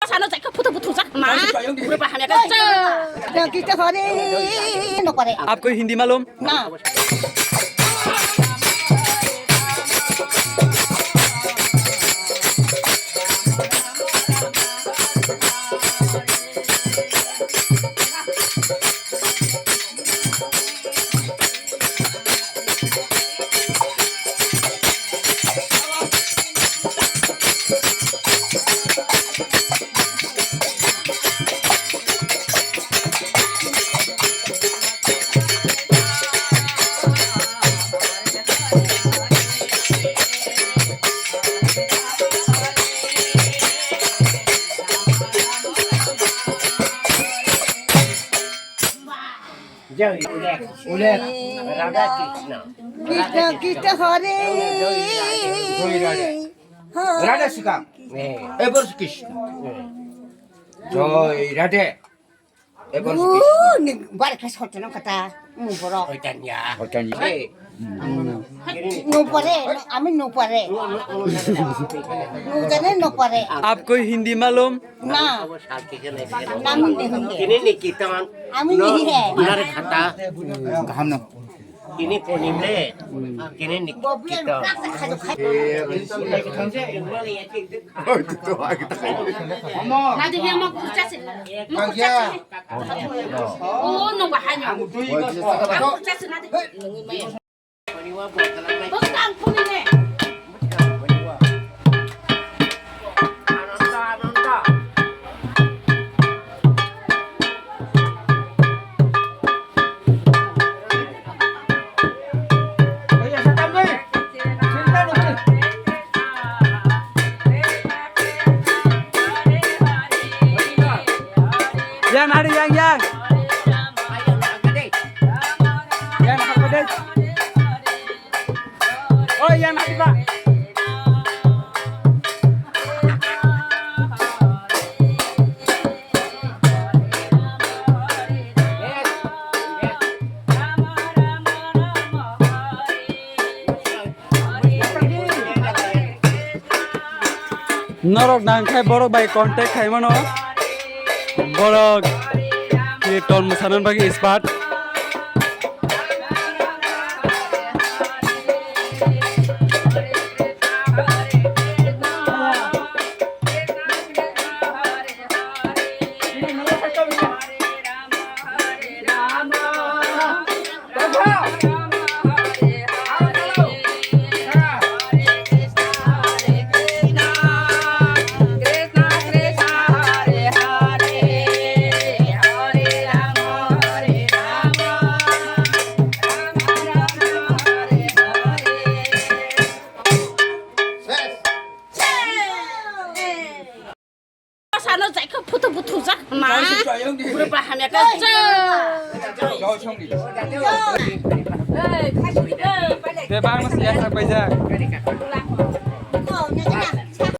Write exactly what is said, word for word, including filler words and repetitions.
Sano jaikha phutu buthu jak ma. Pura baham ya ka. Jagita hore no pare. आपको हिंदी मालूम? Na. Jai Uler, Uler, Radha Krishna. Krishna, Krishna, Hare. Jai Radha. Radha Sikam. Eh. Ebor Krishna. Eh. Jai Radha. Ebor Krishna. Ni bar khe sotono kata, mu borok. Hoitanya. Hoitanya. Eh. No pare, no, ami no pare. No jane, no pare. आपको हिंदी मालूम? Na. Ami nahi hai. Kini ni kitan. Ami nahi hai. Nar khata. Kaham no. Kini ponim le. Kini ni kitan. Nadi he mo kurcha se. Mo kurcha se. Oh, no bahanya. Kurcha se nadi. Yang hari yang yang. Yang apa deh? Oh, yang nanti, Pak. Norok nang khai borok bai contact khai mano. Borok kirtan mwsana bagwi expert. Sano jaikha phutu buthu jak ma. Pura baham ya ka. Te bang mas ya sak bai jak.